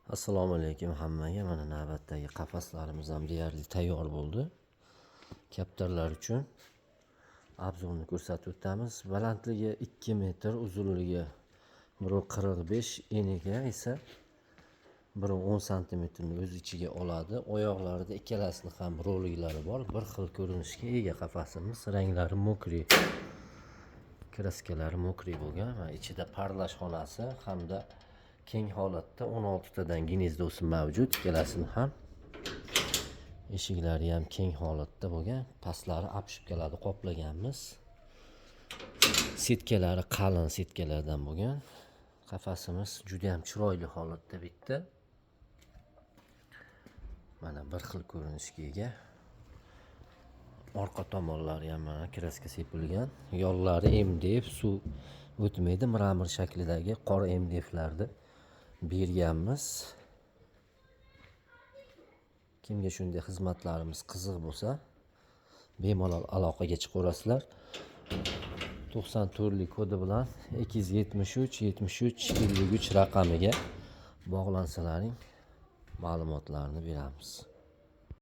Assalomu alaykum hammaga. Mana navbatdagi qafaslarimiz ham deyarli tayyor bo'ldi. Kaptarlar uchun обзор ni ko'rsatib o'tamiz. Balandligi 2 metr, uzunligi 1,45, eniga esa 1,10 santimetrni o'z ichiga oladi. Oyoqlarida ikkalasini ham roliklari bor. Bir xil ko'rinishga ega qafasimiz. Ranglari мокрый. Краска lari мокрый bo'lgan va ichida parlash xonasi hamda keng holatda 16 tadan гнездо si mavjud. Ikkalasini ham eshiklari ham keng holatda bo'lgan. Pastlari обшивка larda qoplaganmiz. Setkalari qalin setkalardan bo'lgan. Qafasimiz juda ham chiroyli holatda bitta. Mana bir xil ko'rinishga ega. Orqa tomonlari ham mana краска sepilgan. Yollari MDF, suv o'tmaydi. Мрамор shaklidagi qora MDFlarni berganmiz. Kimga shunday xizmatlarimiz qiziq bo'lsa, bemalol aloqaga chiqaverasizlar. 94 kodi bilan 273 73 53 raqamiga bog'lansalaring, ma'lumotlarni beramiz.